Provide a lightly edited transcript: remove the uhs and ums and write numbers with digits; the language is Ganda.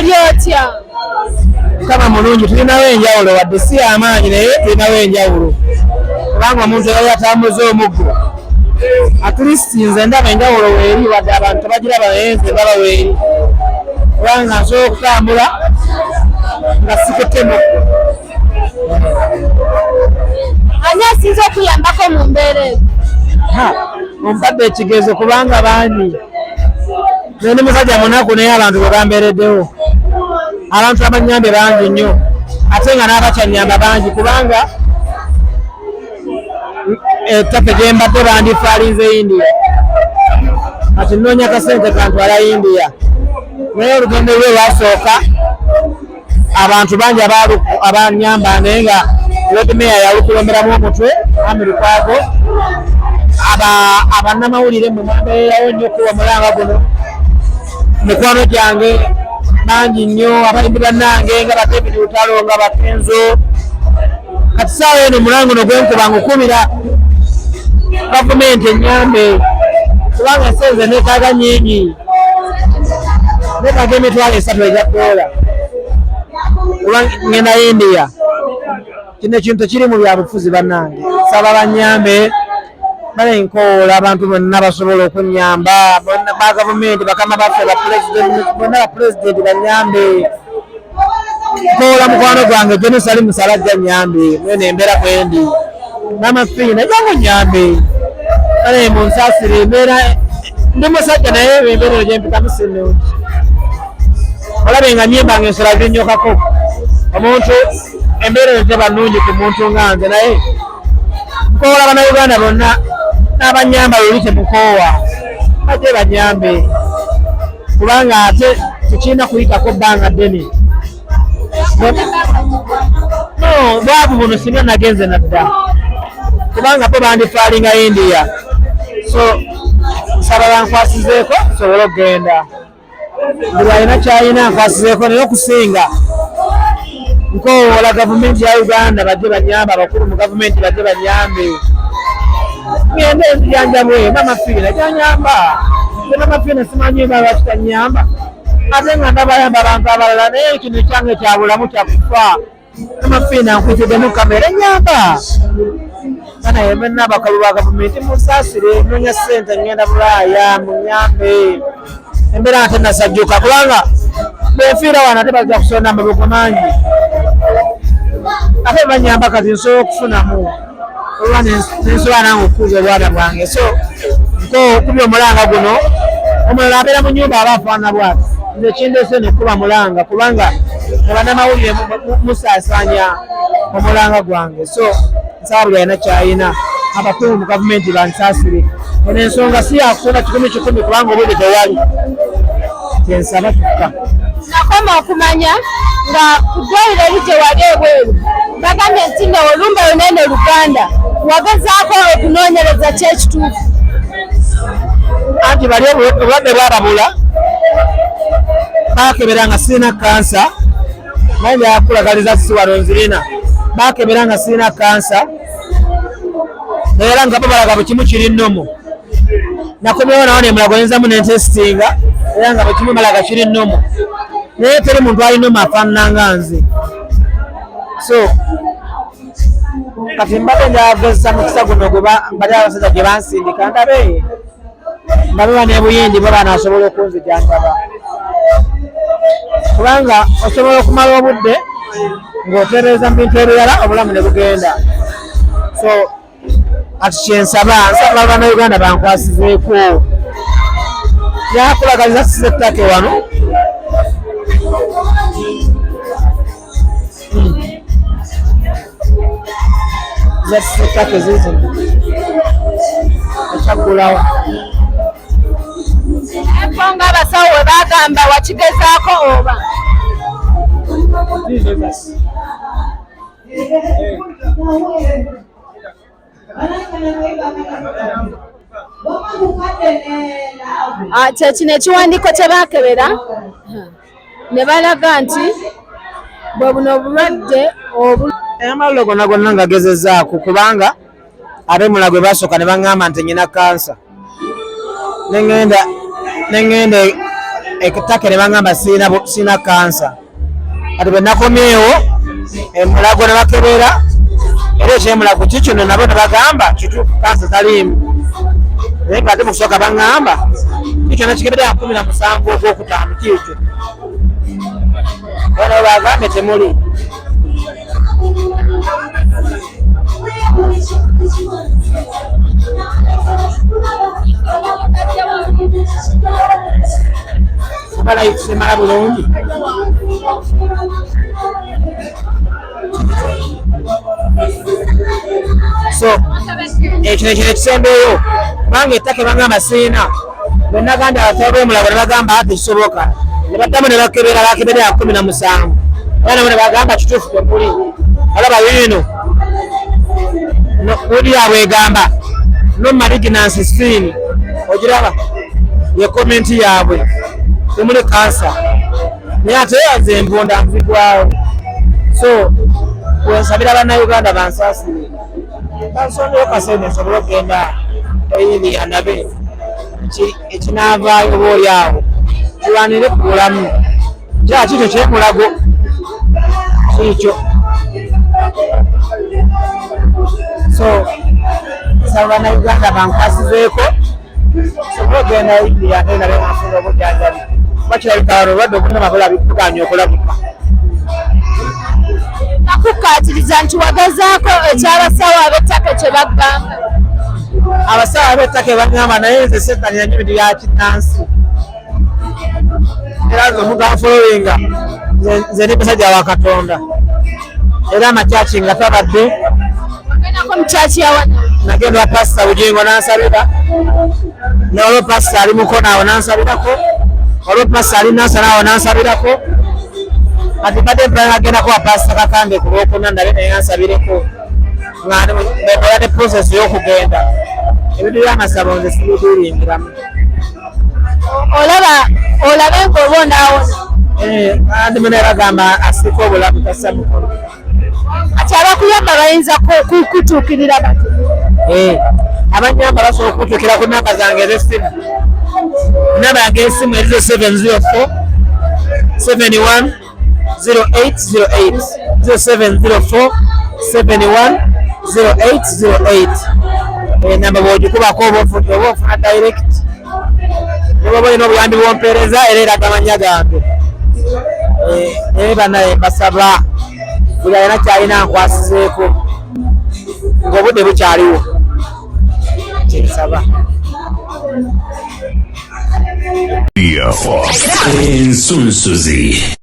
Oli otya? Mukama mulungi, tulinawo enjawulo wadde si y'amaanyi, naye tulinawo enjawulo kubanga omuntu eyali atambuza omuggo, at least nze ndaba enjawulo weeri, wadde abantu tebagiraba, naye nze ndaba weeri kubanga nsobola okutambula nga sikutte muggo. Ani asinze okuyambako mu mbeera eyo? Ompadde ekigezo kubanga bangi. Nze ndi musajja munaku, naye abantu bwe bambeereddewo, abantu abanyambye bangi nnyo, ate nga n'abakyanyamba bangi, kubanga ettaka gye mbadde bandifaalinze India, kati nnoonya kasente kantwala India. Naye olugendo lwe lwasooka, abantu bangi abanyamba, naye nga Lord Mayor yalukulemberamu omutwe Ami Lukwago. Abannamawulire mwe mwambeererawo nnyo okuwa omulanga guno. Mikwano gyange bangi nnyo, abayimbi bannange nga ba David Lutalo, nga Bakenzo. Kati saawa eno omulanga guno gwenkuba ngukubira gavumenti ennyambe, kubanga ensi neetaaga nnyingi, neetaaga 30,000 egya dola kuba ngenda India. Kino ekintu tekiri mu byabufuzi bannange, saba banyambe. Bale nkowoola abantu bonna basobola okunyamba, bonna ba gavumenti, bakama baffe, bapulezidenti bonna, bapulezidenti banyambe. Nkowoola mukwano gwange Jenosali Musalajja, nyambe mwene embeera bwendi. Mama Fiina, jangu nyambe. Bale munsaasire, embeera, ndi musajja naye embeera eno gyempitamu si nnungi. Olabe nga nyimba nga ensolo zinyokako omuntu, embeera eno teba nnungi ku muntu nga nze. Naye nkowoola Bannayuganda bonna n'abanyamba luli temukoowa, bajje banyambe, kubanga ate tekirina kuyitako bbanga ddene. No bwavu buno singa nagenze nadda, kubanga bo bandifaalinga India. So nsaba bankwasizeeko nsobole okugenda. Buli alina kyalina nkwasizeeko, naye okusinga nkowoola gavumenti ya Uganda bajje banyambe, abakulu mu gavumenti bajje banyambe ngende nzijanjabwe. Mama Fiina gyanyamba, nze Mama Fiina simanyi ba lwaki tanyamba, ate nga ndabayamba abantu abalala, naye kino ekyange kya bulamu, kyakufa. Mama Fiina, nkuyitiddemu kamera, enyamba banaye mwenna abakalu ba gavumenti, musaasire, noonya ssente ngenda Bulaaya, munyambe. Embeera ate nasajjuka, kubanga bwenfiira wano ate bajja kusonda amaboko mangi, ate banyamba kati nsobola okufunamu olwa nensobola nange okukuza obwana bwange. So nko kubya omulanga guno, omulala abeera mu nyumba aba afaanana bwati. Nze kindeese nekuba mulanga kubanga abannamawulire musaasaanya omulanga gwange. So nsaba buli alina kyayina, abakungu mu gavumenti bansaasire. Eno ensonga si yakusonda kikumi kikumi, kubanga obudde tewali. Kyensaba kyokka. Nakoma okumanya nga ku ddwaliro eri gye wali ebweru bagambye nti nno olumbe lunene Luganda, wagezaako okunoonyereza ki ekituufu? Anti bali obulwadde bwababula, bakebera nga sirina kansa, naye njakulagaliza si wano nzirina. Bakebera nga sirina kansa, naye era nga bo balaga buli kimu kiri normal. Nakomyewo nawo nemulago nzamu nentesitinga, era nga buli kimu balaga kiri normal, naye teri muntu ali normal afaanana nga nze. So kati mbadde njagazisa mukisa guno gwe bali abasajja gye bansindika, ndabe ndabe banebuyindi bo banasobola okunzijanjaba, kubanga osobola okumala obudde ng'otereeza mu bintu ebirala, obulamu ne bugenda. So kati kyensaba, nsaba Bannayuganda bankwasizeeko. Yakulagaliza size ettake wano. Ettake zizino ekyaggulawo. Eko nga abasawo we bagamba, wakigezaako oba? Zizo zasi. Ah, kye kino ekiwandiiko kye baakebera ne balaga nti bwe buno obulwadde obu Amalwaliro gonna gonna ngagezezaako, kubanga ab'emulago bwe basooka ne baŋŋamba nti nyina kansa, neŋŋenda neŋŋenda. Ettaka ne bangamba sirina kansa. Kati bwe nakomyewo emulago ne bakebera era ekyemulago kikino nabo ne bagamba kituufu kansa taliimu, naye nga ate mu kusooka baŋŋamba kikyo nakikebera 17 ogwokutaano kiikyo era nabo bagambye temuli. Semala bulungi. So ekyo nekino ekisembeeyo kubanga ettaka ebangamba siina bwe nagambye abasawo b'omulago ne bagamba ati kisoboka ne baddamu ne bakebera bakebera ya 17 era nabo ne bagamba kituufu temuli. Olaba yiino odi yaabwe egamba no malignancy seen, ogiraba ye komenti yaabwe temuli kansa, naye ate nze envunda nzigwawo. So wensabira bannayuganda bansaasire bansondeyo kasente nsobole okugenda eyindiya ndabe ekinaavaayo oba oli awo tulwanire ku bulamu. Kira kikyo kyemulago kikyo. So nsaba bannayuganda bankwasizeeko nsobole okugenda India ate ndabe nga nfuna obujjanjabi kuba kirabika wano obulwadde obunama bulabika okulabika. Nakukkaatiriza nti wagezaako ekyabasawo ab'ettaka kye bagamba. Abasawo ab'ettaka bagamba, naye nze settanira nnyo ebintu bya kinnansi era nze omuntu anfolowinga nze ndi musajja wa Katonda era amakyaki nga tabadde. Wagendako mu kyaki yawana? Nagenda wa Pasita Bugingo n'ansabira, newaliwo pasita ali Mukono awo n'ansabirako, waliwo pasita ali Nansana awo n'ansabirako. Kati mbadde mpulira agendako wa Pasita Kakande ku Lwokuna ndabe naye ansabireko nga mbeera ne process y'okugenda. Ebintu by'amasabo nze sibidiringiramu. Olaba olabe ng'oba onaawona. Andi mune bagamba asika obulamu tassa mukono. Kati abakuyamba bayinza kutuukirira bati? Abanyamba basobola okutuukira ku namba zange ez'essimu. Namba yange y'essimu eri 0704 71 0808, 0704 71 0808. Enamba bw'ogikubako oba ofuna direct, oba olina obuyambi bw'ompeereza era eraga amannya gange. Naye banaye mbasaba buli alina kyalina nkwasizeeko ng'obudde bukyaliwo, kyensaba. Ensunsuzi.